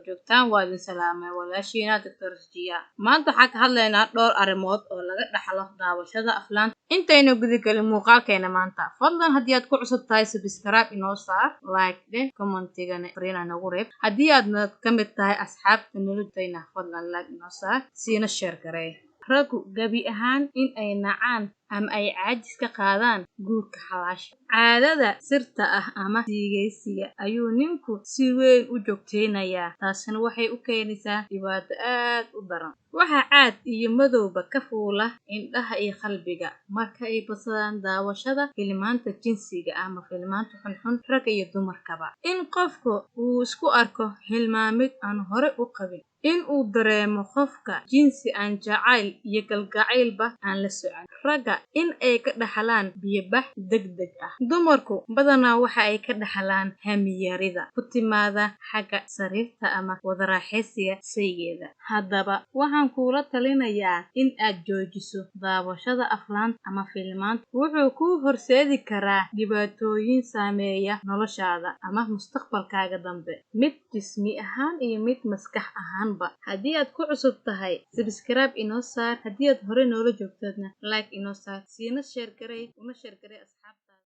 Joogtaan, waa idin salaamay walaashiina Doctor Jiya. Maanta waxaa ka hadlaynaa dhowr arrimood oo laga dhaxlo daawashada aflaanta. Intaynu gudagelin muuqaalkeena maanta, fadlan haddii aad ku cusub tahay, subscribe inoo saar, like dheh, commentigana fariina nagu reeb. Haddii aadna ka mid tahay asxaabta nolojayna, fadlan like inoo saar, siina share garee. Raggu gebi ahaan in ay nacaan ama ay caajis ka qaadaan guurka xalaasha, caadada sirta ah ama siigaysiga ayuu ninku si weyn u joogteynayaa, taasina waxay u keenaysaa dhibaato aad u daran. Waxaa caad iyo madowba ka fuula indhaha iyo qalbiga marka ay badsadaan daawashada filimaanta jinsiga ama filimaanta xunxun, ragga iyo dumarkaba. In qofku uu isku arko hilmaamid aan hore u qabin, in uu dareemo qofka jinsi aan jacayl iyo kalgacaylba aan la socon. Ragga in ay ka dhaxlaan biyobax degdeg ah. Dumarku badanaa waxa ay ka dhaxlaan hamiyarida ku timaada xagga sariirta ama wadaraaxaysiga saygeeda. Haddaba waxaan kuula talinayaa in aad joojiso daawashada aflaanta ama filimaanta. Wuxuu kuu horseedi karaa dhibaatooyin saameeya noloshaada ama mustaqbalkaaga dambe, mid jismi ahaan iyo mid maskax ahaanba. Haddii aad ku cusub tahay, subscribe inoo saar. Haddii aad hore noola joogtadna, like inoo saar, siina share garey, una share garey asxaabta.